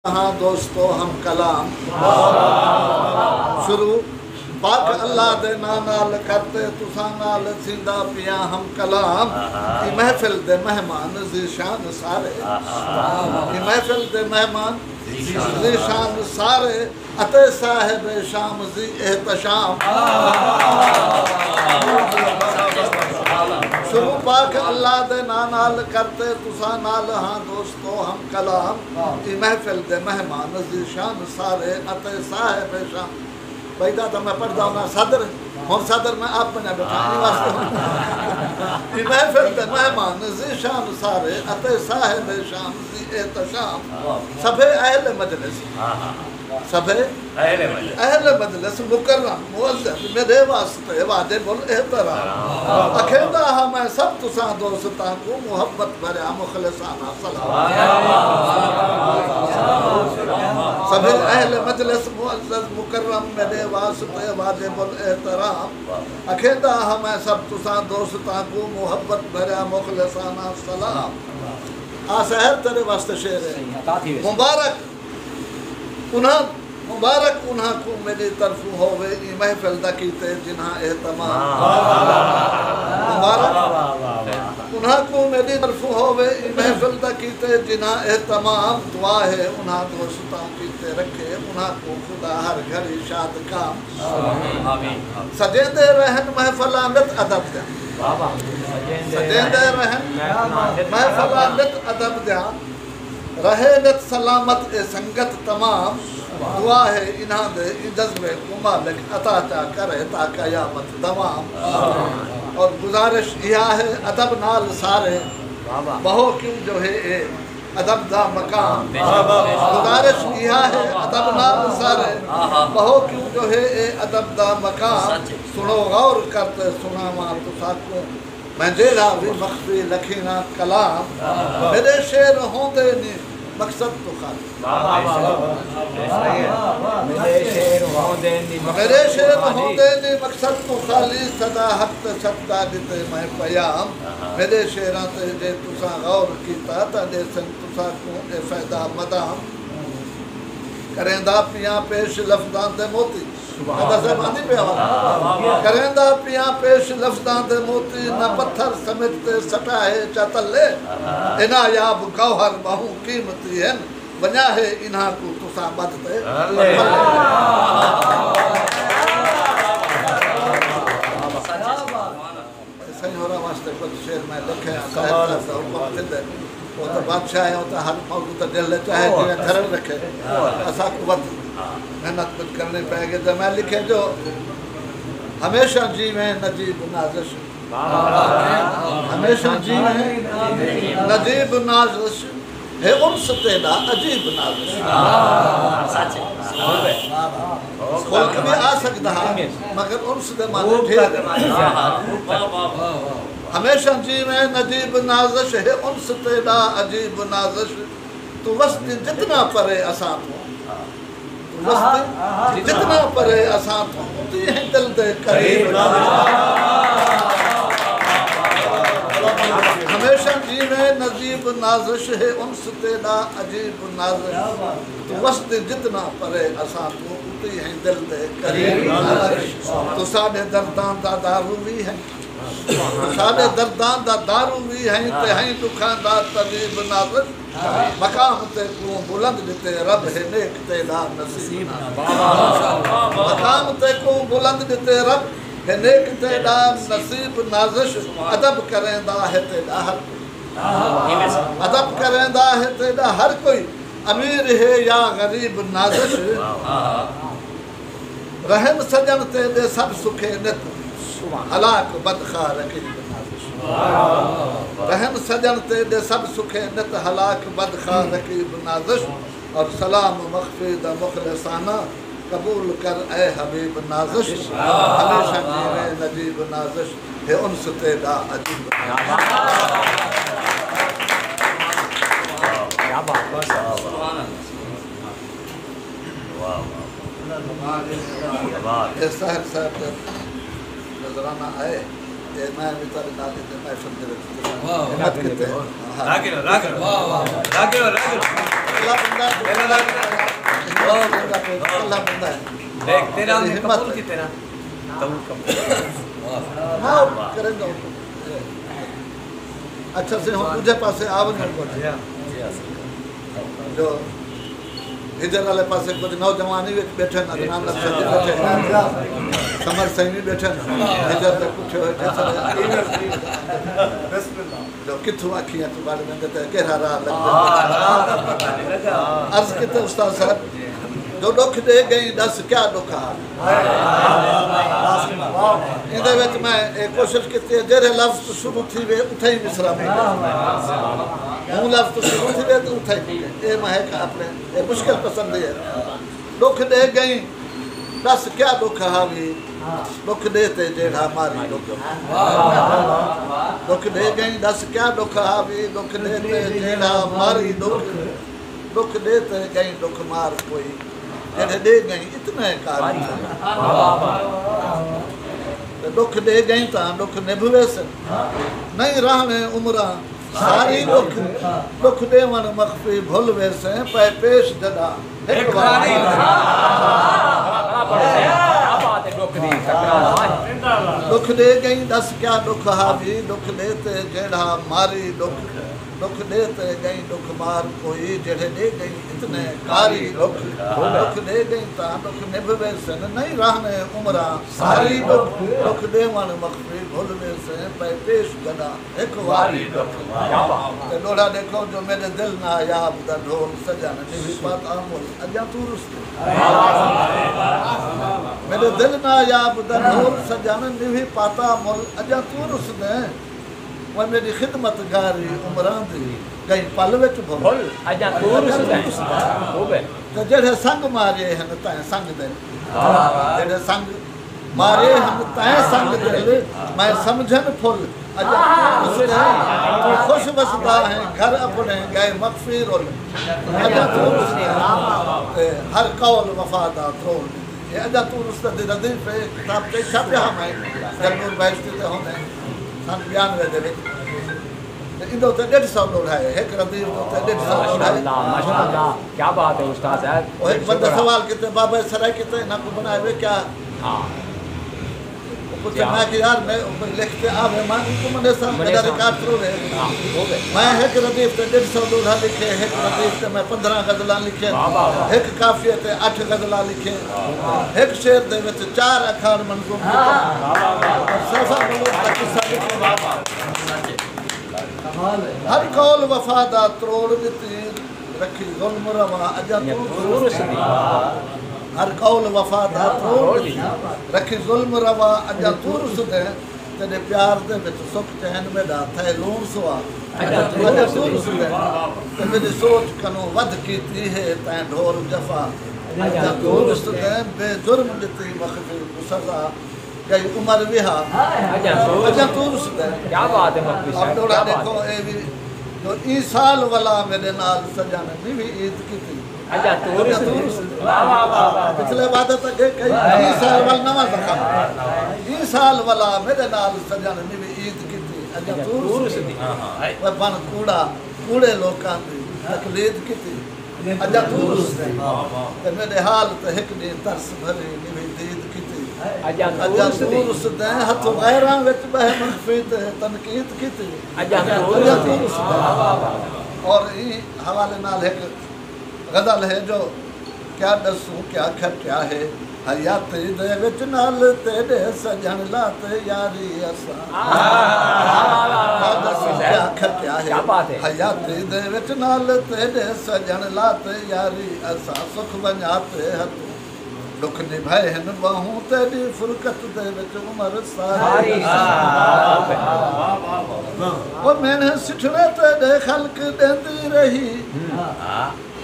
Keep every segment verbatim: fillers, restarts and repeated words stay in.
ہاں دوستو ہم کلام۔ شروع پاک اللہ دے ناں نال کرتے تساں نال تھیندا پیاں ہم کلام۔ ایں محفل دے مہمان ذیشان سارے، ایں محفل دے مہمان ذیشان سارے، اتے صاحب شام ذی احتشام۔ شروع پاک اللہ دے ناں نال کرتے تساں نال ہاں دوستو ہم کلام۔ ایں محفل دے مہمان ذیشان سارے، اتے صاحب شام۔ بھئی دا تاں میں پڑھدا ہوندا صدر، ہݨ صدر میں آپ بݨیا ٻیٹھاں، ایں واسطے ہݨ۔ ایں محفل دے مہمان ذیشان سارے، اتے صاحب شام ذی احتشام۔ سبھے اہل مجلس، سبھے اہل مجلس مکرم معزز میݙے واسطے واجب الاحترام۔ اکھیندا ہاں میں سب تساں دوستاں کوں محبت بھریا مخلصانہ سلام۔ سبھے اہل مجلس معزز مکرم میݙے واسطے واجب الاحترام۔ اکھیندا ہاں میں سب تساں دوستاں کوں محبت بھریا مخلصانہ سلام۔ آ سحر تیݙے واسطے شعر ہے۔ مبارک انہاں، مبارک انہاں کوں میݙی طرفوں ہووے ایں محفل دا کیتے جنہاں اہتمام۔ مبارک انہاں کوں میݙی طرفوں ہووے ایں محفل دا کیتے جنہاں اہتمام۔ دعا ہے انہاں دوستاں کیتے رکھے انہاں کوں خدا ہر گھڑی شاد کام۔ سجیندے رہن محفلاں نت ادب دیاں، سجیندے رہن محفلاں نت ادب دیاں۔ رہے نت سلامت اے سنگت تمام۔ دعا ہے انہاں دے ایں جذبے کوں مالک عطا چا کرے تا قیامت دوام۔ اور گزارش ایہا ہے ادب نال سارے، بہو کیوں جو ہے اے ادب دا مقام۔ گزارش ایہا ہے ادب نال سارے، بہو کیوں جو ہے اے ادب دا مقام۔ سݨو غور کر تے سݨاواں تساکوں میں جیڑھا وی مخفی لکھینا کلام۔ میݙے شعر ہوندے نی مقصد توں خالی، میݙے شعر ہوندے نی مقصد توں خالی، سدا حق تے سچ دا ݙتے میں پیام۔ میݙے شعراں تے جے تساں غور کیتا تاں ݙیسن تساکوں اے فائدہ مدام۔ کریندا پیاں پیش لفظاں دے موتی، سبحان اللہ۔ صاحب آندی پیا ہو۔ کریندا پیاں پیش لفظاں دے موتی، نہ پتھر سمٹ تے سٹا ہے چا تلے۔ اے نایاب گوہر ٻہوں قیمتی ہن، ونڄا ہے انہاں کوں تساں ٻدھ تے۔ سئیں ہوراں واسطے کجھ شعر میں لکھے ہاں، ساحر صاحب دا حکم تھیندے۔ او تاں بادشاہ ہے، او تاں ہر موضوع تے دل اچ چاہے جیویں دھرن رکھے۔ اساکوں وت محنت کجھ کرݨی پئے ڳی تے میں لکھے جو ہمیشہ جیویں نجیب نازش، ہمیشہ جیویں نجیب نازش۔ ہے انس تیݙا عجیب نازش۔ ملک وی آ سڳدا ہا، مگر انس دے معنی ڈھیر ہن۔ ہمیشہ جیویں نجیب نازش، ہے انس تیݙا عجیب نازش۔ توں وسدیں جتنا پرے اساں توں، توں وسدیں جتنا پرے اساں توں، اتیں ہیں دل دے قریب نازش۔ ہمیشہ جیویں نجیب نازش، ہے انس تیݙا عجیب نازش۔ توں وسدیں جتنا پرے اساں توں، اتیں ہیں دل دے قریب نازش۔ توں ساݙے درداں دا دارو وی ہیں، توں ساݙے درداں دا دارو وی ہیں، تے ہیں ݙکھاں دا طبیب نازش۔ مقام تیکوں بلند ݙتے رب، ہے نیک تیݙا نصیب نازش۔ مقام تیکوں بلند ݙتے رب، ہے نیک تیݙا نصیب نازش۔ ادب کریندا ہے تیݙا ہر کوئی، ادب کریندا ہے تیݙا ہر کوئی، امیر ہے یا غریب نازش۔ رحم سڄݨ تیݙے سب سکھے نت، ہلاک بدخواہ رقیب نازش۔ رحم سڄݨ تیݙے سب سکھے نت، ہلاک بدخواہ رقیب نازش۔ اور سلام مخفی دا مخلصانہ، قبول کر اے حبیب نازش۔ ہمیشہ جیویں نجیب نازش، ہے انس تیݙا عجیب نازش۔ کیا بات ہے۔ اے ساحر صاحب دے نذرانہ آئے، تے میں وی تہاݙے نال ایندے محفل دے وچ واہ۔ ہمت کیتے۔ ہاں۔ راگڑ، راگڑ۔ واہ، واہ، واہ۔ راگڑ، راگڑ۔ اللہ بندہ ہے۔ اللہ بندہ ہے۔ اللہ بندہ ہے۔ دیکھ، تیرا ہمت قبول ہے۔ کیتے نا؟ تاں قبول۔ ہاں، کریں گے۔ اچھا، سے ہن ݙوجھے پاسے آ ونڄݨ کوں۔ جو ہجر والے پاسے کجھ نوجوان ہی وچ ٻیٹھے نا، عدنان نقشبندی ٻیٹھے نا، سمر سائیں وی ٻیٹھے نا، ہجر دے پٹھے ہوئے تے سارے۔ جو کتھوں اکھیں اچ وڑ ویندے تے کیڑھا راہ لڳدے۔ عرض کیتے استاد صاحب، جو ݙکھ ݙے ڳئیں، ݙس کیا ݙکھ ہا۔ ایندے وچ میں اے کوشش کیتی ہے، جیڑھے لفظ توں شروع تھیوے، اتھائیں مصرع مکے۔ ہوں لفظ توں شروع تھیوے تے اتھائیں مکے۔ اے میں ہک اپݨے، اے مشکل پسندی ہے۔ ݙکھ ݙے ڳئیں، ݙس کیا ݙکھ ہاوی، ݙکھ ݙے تے جیڑھا ماری ݙکھ۔ ݙکھ ݙے ڳئیں، ݙس کیا ݙکھ ہاوی، ݙکھ ݙے تے جیڑھا ماری ݙکھ۔ ݙکھ ݙے تے ڳئیں ݙکھ مار کوئی، جیڑھے ݙے ڳئیں اتنے کاری۔ تے ݙکھ ݙے ڳئیں تاں ݙکھ نبھ ویسن، نئیں رہݨے عمراں ساری ݙکھ۔ ݙکھ ݙیوݨ مخفی بھل ویسیں، پئے پیش جݙاں ہک واری۔ ݙکھ ݙے ڳئیں، ݙس کیا ݙکھ ہاوی، ݙکھ ݙے تے جیڑھا ماری ݙکھ۔ ݙکھ ݙے تے ڳئیں ݙکھ مار کوئی، جیڑھے ݙے ڳئیں اتنے کاری ݙکھ۔ ݙکھ ݙے ڳئیں تاں ݙکھ نبھ ویسن، نئیں رہݨے عمراں ساری ݙکھ۔ ݙکھ ݙیوݨ مخفی بھل ویسیں، پئے پیش جݙاں ہک واری ݙکھ۔ تے ݙوہڑا ݙیکھو جو میݙے دل نایاب دا ڈھول سڄݨ نوھی پاتا مل اڄاں توں رسدیں۔ میݙے دل نایاب دا ڈھول سڄݨ نوھی پاتا مل اڄاں توں رسدیں۔ اوئے میݙی خدمت گاری عمراں دی ڳئی پل وچ بھل۔ بھل، اڄاں توں رسدیں۔ خوب ہے۔ تے جیڑھے سنگ مارے ہن تیں سنگ دل۔ جیڑھے سنگ مارے ہن تیں سنگ دل، میں سمجھن پھل۔ اڄاں توں رسدیں، توں خوش وسدا ہیں، گھر اپݨے ڳئے مخفی رل۔ اڄاں توں رسدیں، تے ہر قول وفا دا تروڑ ݙتی۔ اے اڄاں توں رسدیں دی ردیف ہے، کتاب تے چھاپیا ہا میں، جنور بہشتی تے ہوندے سن بیانوے دے وچ۔ تے ایندے اتے ݙیڈھ سو ݙوہڑا ہے، ہک ردیف دے اتے ݙیڈھ سو ݙوہڑا ہے۔ ماشاءاللہ، ماشاءاللہ، کیا بات ہے استاد صاحب۔ او ہک بندے سوال کیتے، بابا سرائیکی تے انہاں کوں بݨائے ہوئے کیا؟ ہاں۔ او پچھے میں کہ یار، میں کوئی لکھ تے آوے، میں اوں کوں منیساں، میݙا ریکارڈ تروڑے۔ ہاں، ہو ڳئے۔ میں ہک ردیف تے ݙیڈھ سو ݙوہڑا لکھے، ہک ردیف تے میں پندرہ غزلاں لکھے، واہ، واہ، واہ۔ ہک قافیے تے اٹھ غزلاں لکھے، ہک شعر دے وچ چار اکھاݨ منظوم کیتے۔ سیفا ملوک دا قصہ لکھے۔ ہر قول وفا دا تروڑ ݙتی، رکھی ظلم روا اڄاں توں رسدیں۔ ہر قول وفا دا تروڑ ݙتی، رکھی ظلم روا اڄاں توں رسدیں۔ تیݙے پیار دے وچ سک چین میݙا تھئے لوݨ سوا اڄاں توں رسدیں۔ تے میݙی سوچ کنوں ودھ کیتی ہے تیں ڈھول جفا اڄاں توں رسدیں۔ بے جرم ݙتی مخفی کوں سزا، ڳئی عمر وہا اڄاں توں رسدیں۔ کیا بات ہے مخفی صاحب، ݙوہڑا ݙیکھو۔ اے وی جو ایں سال ولا میݙے نال سڄݨ نوھی عید کیتی اڄاں توں رسدیں۔ واہ، واہ، واہ، واہ۔ پچھلے وعدے تے ڳئے کئی، ایں سال ول نواں زخم۔ ایں سال ولا میݙے نال سڄݨ نوھی عید کیتی اڄاں توں رسدیں۔ اوئے بݨ کوڑا، کوڑے لوکاں دی تقلید کیتی اڄاں توں رسدیں۔ تے میݙے حال تے ہک ݙینہہ ترس بھری نوھی دید کیتی اڄاں توں رسدیں۔ ہتھوں غیراں وچ ٻہہ مخفی تے تنقید کیتی اڄاں توں رسدیں۔ اور ایں حوالے نال ہک غزل ہے جو کیا ݙسوں کیا کھٹیا ہے، حیاتی دے وچ نال تیݙے سڄݨ لا تے یاری اساں۔ کیا ݙسوں کیا کھٹیا ہے، کیا بات ہے۔ حیاتی دے وچ نال تیݙے سڄݨ لا تے یاری اساں، سکھ ونڄا تے ہتھوں ݙکھ نبھائے ہن ٻہوں تیݙی فرقت دے وچ عمر ساری۔ او مینھے سٹھڑے تیݙے خلق ݙیندی رہی،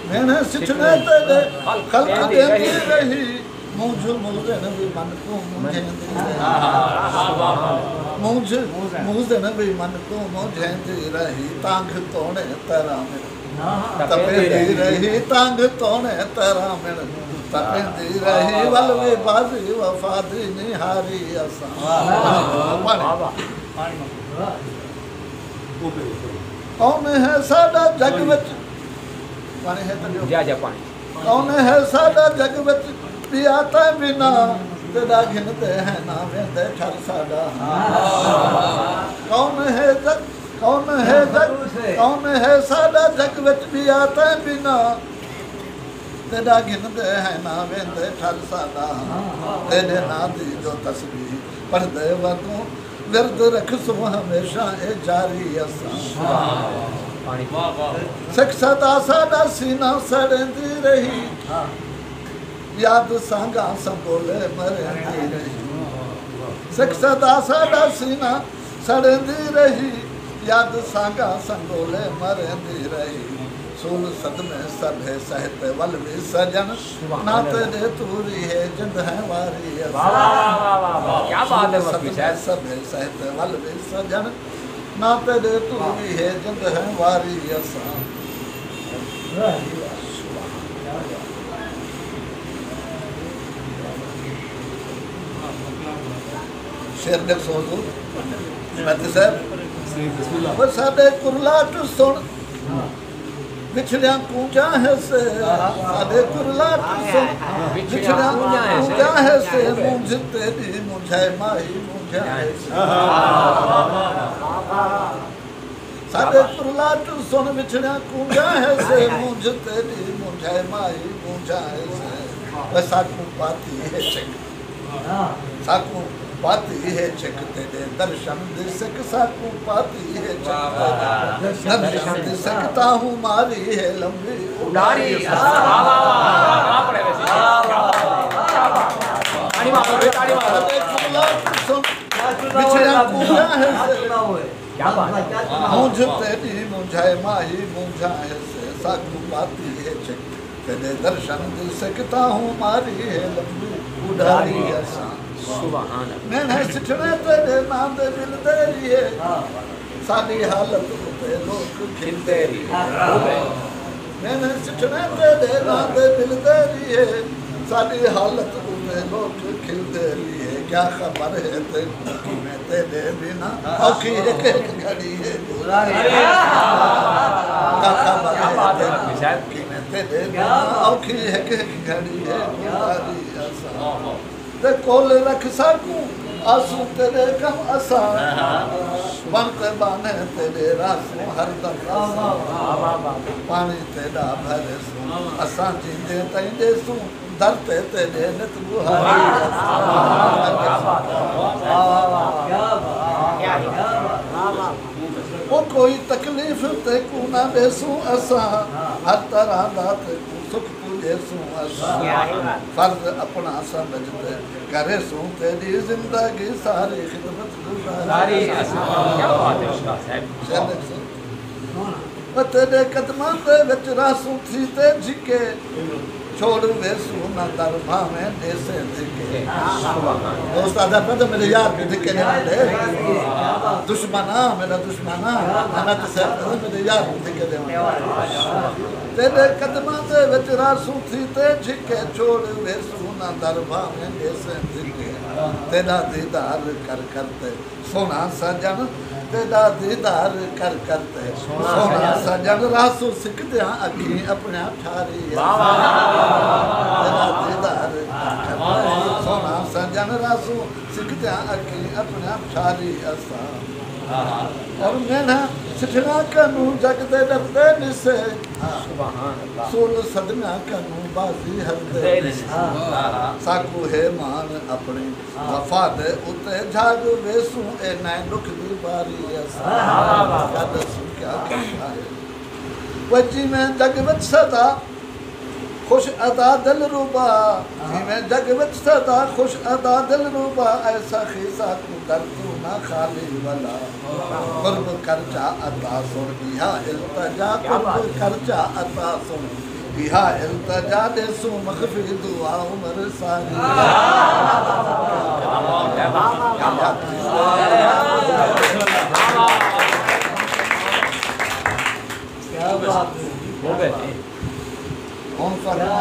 مینھے سٹھڑے تیݙے خلق ݙیندی رہی، مونجھ موزن وی من کوں مونجھیندی رہی، مونجھ موزن وی من کوں مونجھیندی رہی، تانگھ توݨے تیرا مل تپیندی رہی، تانگھ توݨے تیرا مل تپیندی رہی، ول وی بازی وفا دی نی ہاری اساں۔ کون ہے ساݙا جڳ وچ، پاݨی ہے تاں ݙیو۔ جا جا پاݨی۔ کون ہے ساݙا جڳ وچ ٻیا تیں بنا، تیݙا گھندے ہیں نہ ویندے ٹھر ساݙا۔ کون ہے جڳ، کون ہے جڳ، کون ہے ساݙا جڳ وچ ٻیا تیں بنا، تیݙا گھندے ہیں نہ ویندے ٹھر ساݙا۔ تیݙے ناں دی جو تسبیح پڑھدے ودوں، ورد رکھسوں ہمیشہ اے جاری اساں۔ سکھ صدا ساݙا سینہ سڑیندی رہی، یاد سانگاں سنگولے مریندی رہی۔ سکھ صدا ساݙا سینہ سڑیندی رہی، یاد سانگاں سنگولے مریندی رہی۔ سول صدمے سبھے سہتے ول وی سڄݨ، نہ تیݙے توری ہے جند ہیں واری اساں۔ واہ، واہ، واہ، واہ، واہ۔ کیا بات ہے، سول مفتی صدمے صاحب۔ سبھے سہتے ول وی سڄݨ، نہ تیݙے توری ہے جند ہیں واری اساں۔ شعر ݙیکھسو حضور، مہدی صاحب۔ بسم اللہ۔ او ساݙے کرلاٹ سݨ، وچھڑیاں کونجاں ہیسے، ساݙے کرلاٹ سݨ، وچھڑیاں کونجاں ہیسے، مونجھ تیݙی مونجھائے ماہی مونجھا ہیسے۔ ساݙے کرلاٹ سݨ، وچھڑیاں کونجاں ہیسے، مونجھ تیݙی مونجھائے ماہی مونجھا ہیسے۔ وے ساکوں پاتی ہے چک، ساکوں پاتی ہے چک تیݙے درشن دی سک، ساکوں پاتی ہے چک تیݙے درشن دی سک، تاہوں ماری ہے لمبی اݙاری۔ ساݙے کرلاٹ سݨ، وچھڑیاں کونجاں ہیسے، مونجھ تیݙی مونجھائے ماہی مونجھا ہیسے، ساکوں پاتی ہے چک تیݙے درشن دی سک، تاہوں ماری ہے لمبی اݙاری اساں۔ سبحان اللہ۔ میݨے سٹھڑے تیݙے ناں دے ملدے ریہے، ساݙی حالت اتے لوک کھلدے ریہے۔ میݨے سٹھڑے تیݙے ناں دے ملدے ریہے، ساݙی حالت اتے لوک کھلدے ریہے۔ کیا خبر ہے تیکوں کیویں تیݙے بنا اوکھی ہک ہک گھڑی ہے گزاری۔ کیا خبر ہے تیکوں کیویں تیݙے بنا اوکھی ہک ہک گھڑی ہے گزاری اساں۔ تے کول رکھ ساکوں آسوں تیݙے کم اساں۔ بݨ تے ٻانھے تیݙے رہسوں ہر دم اساں۔ پاݨی تیݙا بھریسوں اساں جیندے تئیں ݙیسوں۔ در تے تیݙے نت ٻہاری۔ او کوئی تکلیف تیکوں نہ ݙیسوں اساں، ہر طرح دا تیکوں سکھ پڄیسوں اساں۔ فرض اپݨا سمجھ تے کریسوں، تیݙی زندگی ساری خدمت گزاری۔ کیا بات ہے استاد صاحب۔ شعر ݙیکھسو۔ او تیݙے قدماں دے وچ رہسوں تھی تے جھکے، چھوڑ ویسوں نہ در بھانویں ݙیسیں دھکے۔ دوست آہدا پیا جو میݙے یار کوں دھکے ݙیوݨ ݙے۔ دشمن آ، میݙا دشمن آ، محنت صاحب کرو، میݙے یار کوں دھکے ݙیوݨ ݙے۔ تیݙے قدماں دے وچ رہسوں تھی تے جھکے، چھوڑ ویسوں نہ در بھانویں ݙیسیں دھکے۔ تیݙا دیدار کر کر تے سوہݨا سڄݨ، تیݙا دیدار کر کر تے سوہݨا سڄݨ، رہسوں سکدیاں اکھیں اپݨیاں ٹھاری اساں۔ تیݙا دیدار کر کر تے سوہݨا سڄݨ، رہسوں سکدیاں اکھیں اپݨیاں ٹھاری اساں۔ اور میݨا سٹھڑاں کنوں جڳ دے ݙردے نسے، سول صدمیاں کنوں بازی ہردے نسے۔ ساکوں ہے مان اپݨی وفا دے اتے، جھاڳ ویسوں اے نئیں ݙکھ دی باری اساں۔ کیا ݙسوں کیا کہتا ہے۔ وے جیویں جڳ وچ سدا خوش ادا دلربا، جیویں جڳ وچ سدا خوش ادا دلربا، اے سخی ساکوں در توں نہ خالی ولا۔ قرب کر چا عطا سݨ ٻیہا التجا، قرب کر چا عطا سݨ ٻیہا التجا، ݙیسوں مخفی دعا عمر ساری۔ کیا بات ہے۔ ہݨ تہاݙے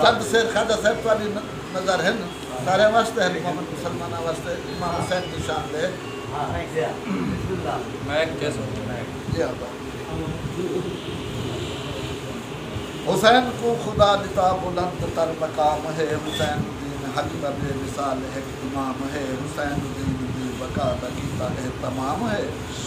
چند شعر خواجہ صاحب تہاݙی ن-، نظر ہن، سارے واسطے ہن، مومن مسلماناں واسطے امام حسین دی شان دے۔ ہاں، جی ہاں۔ بسم اللہ۔ میں ایک جیسا ہوں۔ جی ہاں۔ حسین کوں خدا ݙتا بلند تر مقام ہے، حسین دین حق دا بے مثال ہک امام ہے، حسین دین دی بقا دا کیتا اہتمام ہے۔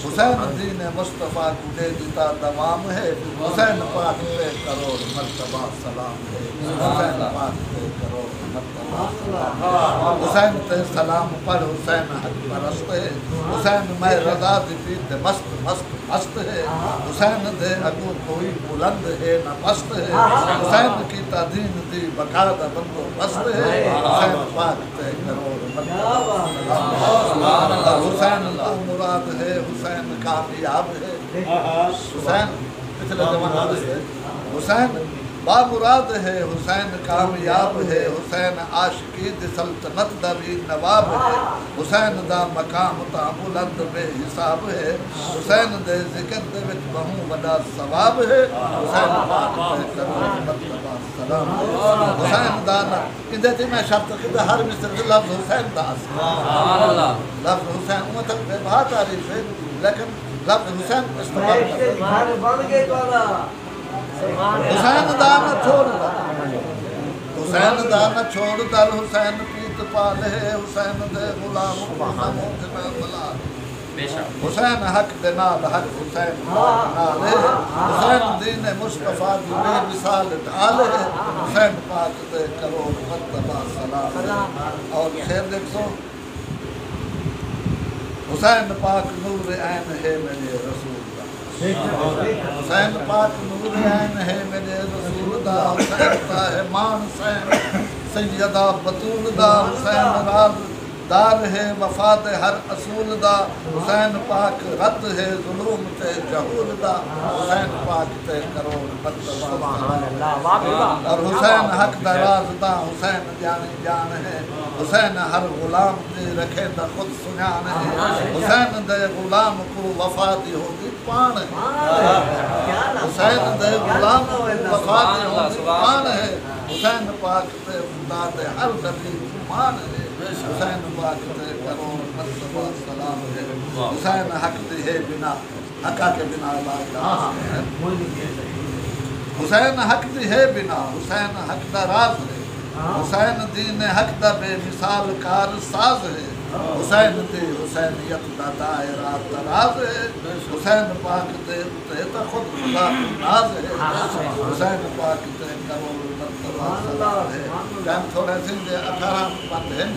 حسین دین مصطفیٰ کوں ݙے ݙتا دوام ہے، حسین پاک تے کروڑ مرتبہ سلام ہے، حسین پاک تے کروڑ مرتبہ سلام ہے۔ حسین تے سلام پڑھ، حسین حق پرست ہے، حسین مئے رضا دی پیر تے مست مست مست ہے۔ حسین دے اڳوں کوئی بلند ہے نہ پست ہے، حسین کیتا دین دی بقا دا بندوبست ہے، حسین پاک تے کروڑ مرتبہ سلام۔ حسین کوں مراد ہے حسین کامیاب ہے۔ حسین پچھلے زمانے دے حسین بامراد ہے، حسین کامیاب ہے، حسین عاشقی دی سلطنت دا وی نواب ہے، حسین دا مقام تاں بلند بے حساب ہے، حسین دے ذکر دے وچ ٻہوں وݙا ثواب ہے، حسین پاک تے کروڑ مرتبہ سلام۔ حسین دا نہ ایندے تے میں شرط کیتا، ہر مصرعے تے لفظ حسین دا اسی۔ لفظ حسین اوں تک بے بہا تعریف ہے، لیکن لفظ حسین استعمال کر۔ حسین دا نہ چھوڑ در، حسین دا نہ چھوڑ در، حسین پیت پال ہے، حسین دے غلام کوں نہ موت نہ ملال۔ حسین حق دے نال حق حسین پاک نال ہے، حسین دین مصطفیٰ دی بے مثال ڈھال ہے، حسین پاک تے کروڑ مرتبہ سلام ہے۔ اور شعر ݙیکھسو، حسین پاک نور عین ہے میݙے رسول دا۔ حسین پاک نور عین ہے میݙے رسول دا، حسین دا ہے مان سین سیدہ بتول دا، حسین راز دار ہے وفا دے ہر اصول دا، حسین پاک رد ہے ظلم تے جہول دا، حسین پاک تے کروڑ مرتبہ سبحان اللہ، واہ بھائی واہ۔ اور حسین حق دا رازداں، حسین ڄاݨی ڄاݨ ہے، حسین ہر غلام دی رکھیندا خود سنڄاݨ ہے، حسین دے غلام کوں وفا دی ہوندی پاݨ ہے، حسین دے غلام کوں وفا دی ہوندی پاݨ ہے، حسین پاک تے خدا دے ہر نبی کوں مان ہے، حسین پاک تے کروڑ مرتبہ سلام ہے، حسین حق دی ہے بنا، حق آ کے بنا علاج دا حسن ہے۔ حسین حق دی ہے بنا، حسین حق دا راز ہے، حسین دین حق دا بے مثال کار ساز ہے، حسین دی حسینیت دا دائرہ دراز ہے، حسین پاک دے اتے تاں خود خدا کوں ناز ہے، حسین پاک تے کروڑ مرتبہ سلام ہے۔ ٹائم تھوڑا سی دے اٹھارہ پت ہن۔